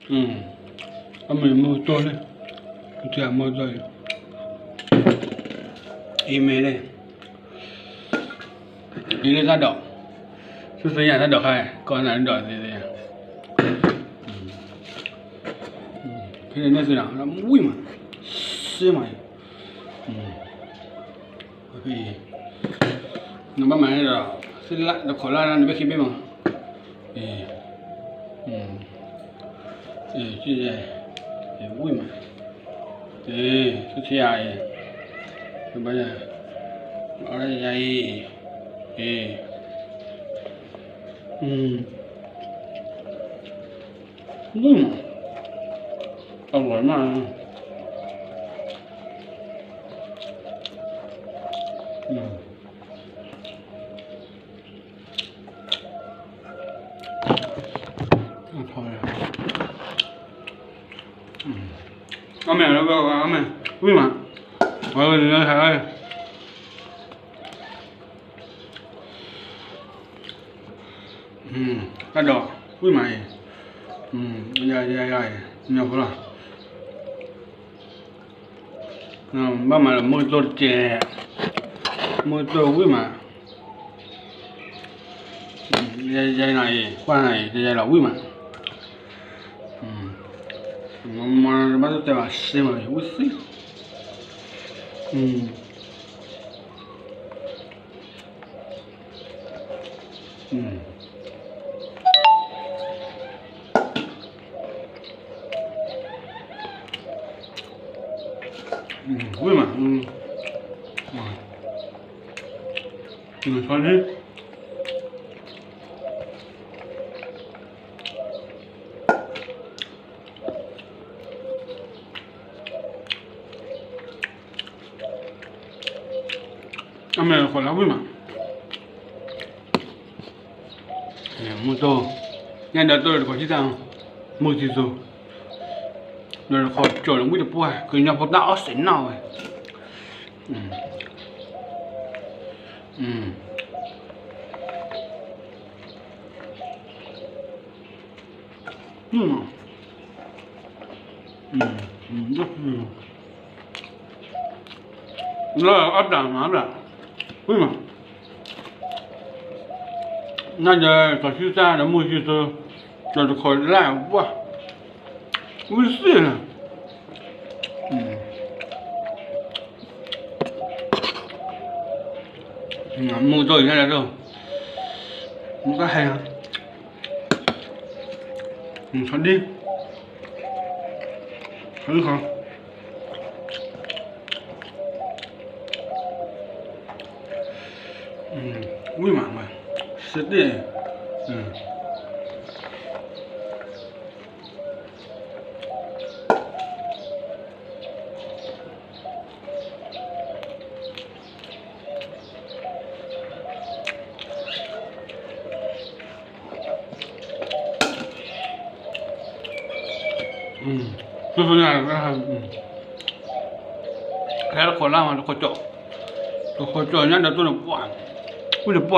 အမ့ၢ်မုၢ်ကတိၢ်လံ, မုၢ်ကတိၢ်အံၤ, အံၤမ့ၢ်လံ, အံၤလၢတၢ်ဒိး, သုသ့ၣ်ညါတၢ်ဒိးခါ, ကီနၤဒိးသ့ၣ်သ့ၣ်, ဖဲန့ၣ်န့ၣ်သ့ၣ်နီၤ, ဝံၣ်မး, စ့မးအံၤ, နဘၣ်မၤန့ၣ်ဒီး, သ့ၣ်လၢတခိးလၢနဘၣ်ခံဘ့ၣ်မး, ဝံၣ်မး, သုထံၣ်ယၤအံၤ, ဘၣ်ယၤ, အီၣ်ယၤအံၤ, ဝံၣ်မး, အဝဲမး အမ့ၢ်, အမ့ၢ်, ဝံၣ်မး, ဝဲဝဲန့ၣ်, တၢ်ဒိး, ဝံၣ်မးအံၤ, ယၤယၤယၤအံၤ, ညီဖိလီၤ. ဘၣ်မၤလၢမုၢ်ကတိၢ်တကဲ, မုၢ်ကတိၢ်ဝံၣ်မး, ယၤနၤအံၤ, ကွၢ်နၤအံၤ, ယၤလီၤဝံၣ်မး, မၤဘၣ်တတဲဘၣ်စ့မး, ဝံၣ်သံ ဝံၣ်မး, အမ့ၢ်တခိးလၢဝံၣ်မး, မုၢ်တိၢ်, ညါဒီးတိၢ်ဒီးတခိးထံၣ်တၢ်, မုၢ်တံသိ, ဒီးတခိးကၠီၤလၢဝံၣ်တပှၢ်, ကညီဖိတၢ်အီၣ်စဲးနီၣ်ဝဲ, လၢအတၢ်မၤဘၣ်, ဝံၣ်မး, ညါဒီးတခိးထံၣ်တၢ်ဒီးမုၢ်တံသိ, ဒီးတခိးလၢဝါ, ဝံၣ်သ့ၣ်လီၤ. မုၢ်ကတိၢ်အံၤညါဒီး, မုၢ်ကဟဲ, ဆီဒံၣ်, ဆီဒံၣ်ခီ, ဝံၣ်မး, စ့တ့ၢ် တခိးလၢ်မး တခိးကၠီၣ်, တခိးကၠီၣ်ညါဒီးတိၢ်န့ၣ်ပှၢ်, ဝံၣ်န့ၣ်ပှၢ်, အီၣ်တဂၤန့ၣ် ဝံၣ်သၢ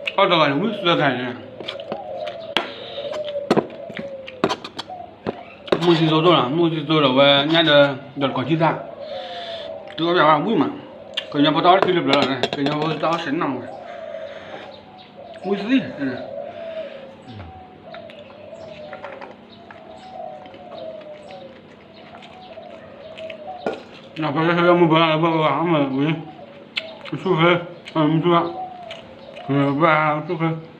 ဂၤန့ၣ် မုၢ်တံသိတိၢ်လီၤ, မုၢ်တံသိဒီးဝဲညါဒီး, ဒီးတခိးထံၣ်တၢ်, တုၤအီၣ်ဘၣ်ဝံၣ်မး, ကညီဖိတၢ်အီၣ်တခံလၢပျၢၤလီၤ, ကညီဖိတၢ်အီၣ်စဲးနီၣ်ဝဲ, ဝံၣ်သံ ဖဲလၢမုၢ်ဘၢလၢဘၢဘၢ အမ့ၢ်ဝံၤ, ဆူၣ်ဖဲ, မုၢ်ဆူၣ်, ဘၣ်ဆူၣ်ဖဲ